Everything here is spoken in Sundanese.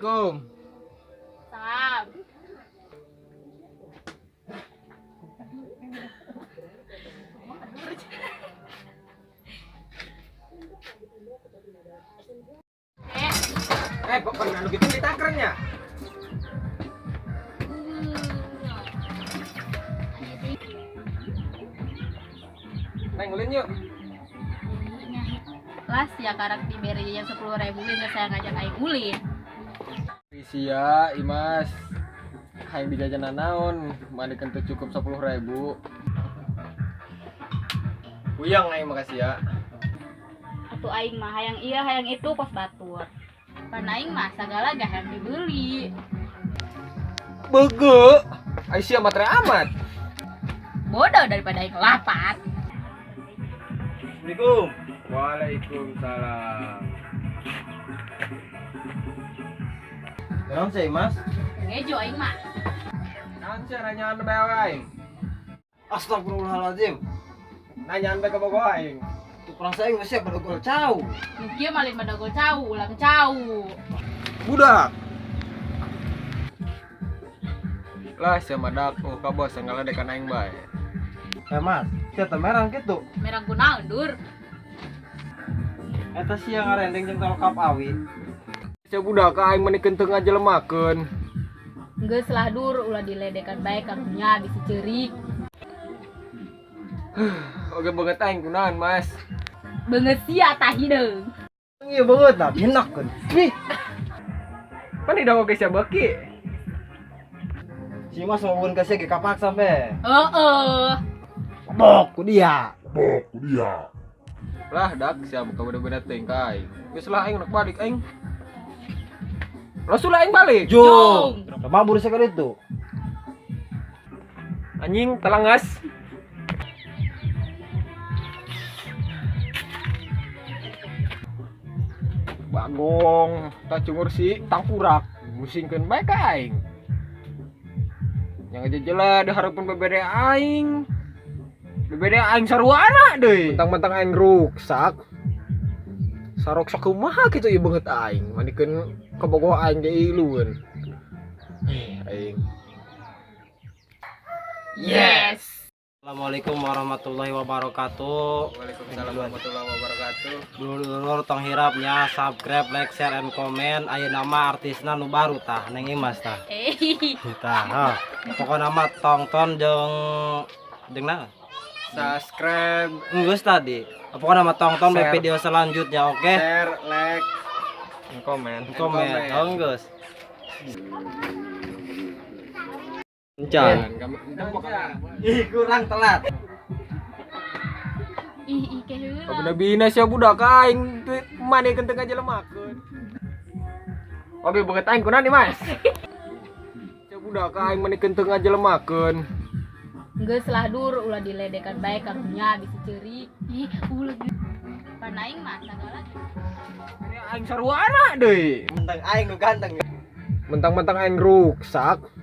Assalamualaikum. Salam. Kok pernah lu gitu ditakernya? Neng, ulin yuk. Las ya karak diberi yang 10.000 geus saya ngajak aing ulin. Sia, Imas. Hayang dijajanan naon, manikeun teu cukup 10.000. Puyang aing makasih ya. Atuh aing mah hayang iya hayang itu kos batur. Pan aing mah sagala gak hayang dibeli. Bege. Ai sia matre amat. Bodoh daripada aing lapat. Assalamualaikum. Waalaikumsalam. Naon sih, Mas? Ngejo aing mah. Naon sih nanyaan bae aing? Astagfirullahaladzim. Nanyaan bae ka bogo aing. Tuh perang saya geus siap badogol cau. Nu kieu malin badogol cau, ulang cau. Budak. Lah sia madak, oh ka bos ngaledekan aing bae. Mas, sia teh merang kitu. Merang kunaon, Dur? Eta sia ngarendeng jeung tolokap awi. Sia budak aing manikeun teu ngajelemakeun. Geus lah Dur, ulah diledekan bae karunya bisi ceurik. Oge banget aing kunaon, Mas? Beungeut sia tah hideung. Ieu beungeut tah pinakkeun. Ih, pan hidung oge sia beuki. Si Mas mau ka sia ge kapaksa be. Heeh. Bok ku dia. Lah dak sia buka beda-beda teuing ka aing. Geus lah aing rek balik aing. Rasul aing balik. Jung. Mabur sia ka ditu. Anjing telangas. Bagong, tak cungur si tangkurak, musingkeun bae ka aing. Yang aja jelas diharapkeun bebede aing. Bebede aing saruana deui. Mentang-mentang aing ruksak. Sarok sakumaha kitu ieu beungeut aing, manikeun kabogoh aing ge ilueun. Aing. Yes. Assalamualaikum warahmatullahi wabarakatuh. Waalaikumsalam warahmatullahi wabarakatuh. Dulur-dulur tong hirapnya subscribe, like, share, and comment. Ayeuna mah artisna nu baru tah, Neng Imas tah. Tah, ha. Pokona mah tongton jeung naon? Subscribe, Geus tadi. Pokona mah tongton Share. Video selanjutnya, oke? Share, like, and comment. Komen. Oh, geus. Encan. Ih, kurang telat. Ih, ih ke heula. Kabina-bina sia budak aing teu manehkeun teu ngajelemakeun. Oke, beungeut aing kunaon nih, Mas? Sia budak aing manehkeun teu ngajelemakeun. Geus lah Dur, ulah diledekan bae karunya bisi ceurik. Ih, ulah. Pan aing mah sagala. Ini aing saruana deui. Mentang aing nu ganteng. Mentang-mentang aing ruksak.